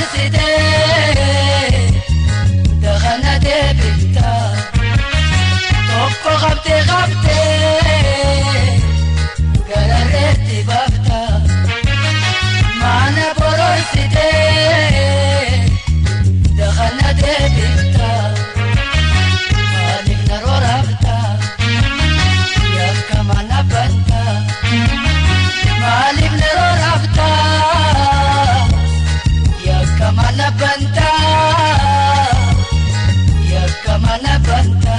bororsite dakhana deebifta tokko qabte qabte gararreetti baafta mana bororsite dakhana deebifta maaliif na roorafta yakka mana banta maaliif na roorafta yakka mana banta yakka mana banta.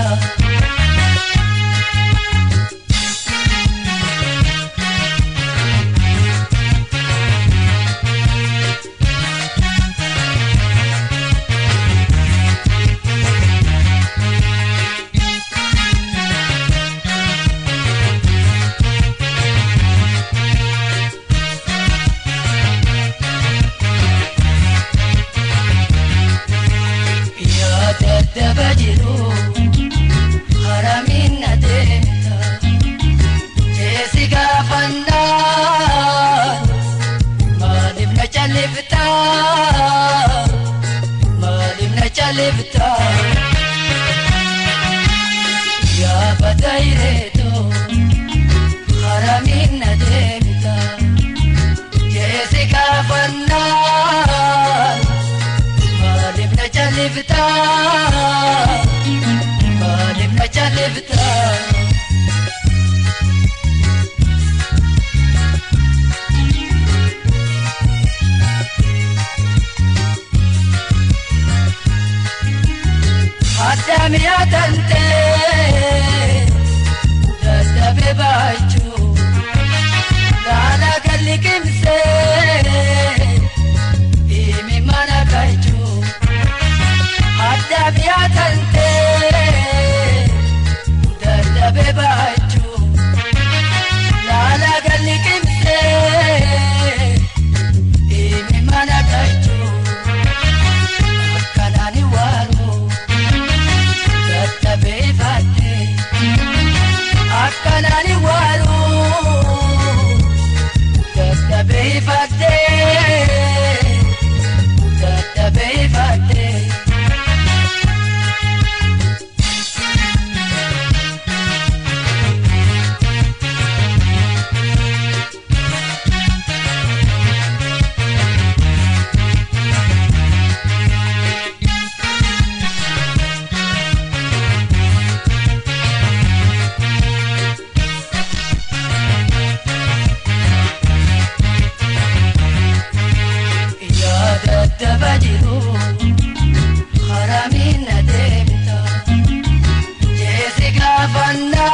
Dabajiru haramin na deemta jeesi gaafannaan maaliif na callifta maaliif na callifta yaa badayreeto haramin na deemta jeesi gaafannaan maaliif na callifta maaliif na callifta. Addaamiyaa tantee dadhabee baachuu laala galli qimsee himi mana kachuu. Addaamiyaa tantee dadhabee baachuu laala galli qimsee himi mana kachuu. Akkanaan waaru dadhabee ifatte akkanaan waaru dadhabee ifatte dadhabee ifatte. Dabajiru haramin na deemta jeesi gaafannaan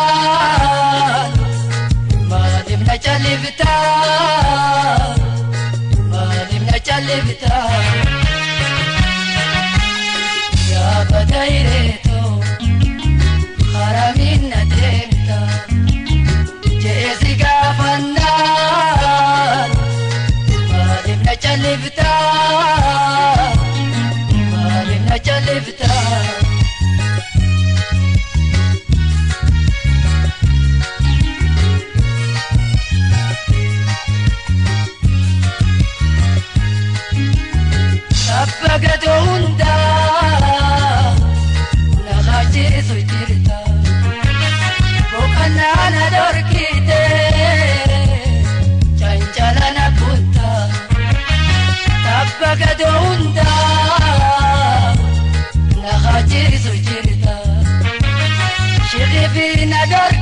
maaliif na callifta maaliif na callifta yaa badayreeto haramin na deemta jeesi gaafannaan maaliif na callifta maaliif na callifta. Tabba gadoo hundaa na haachisu jirta boqonnaa na dhorkite cancala na kutta. Tabba gadoo hundaa na haachisu jirta shirifi na dhorkite.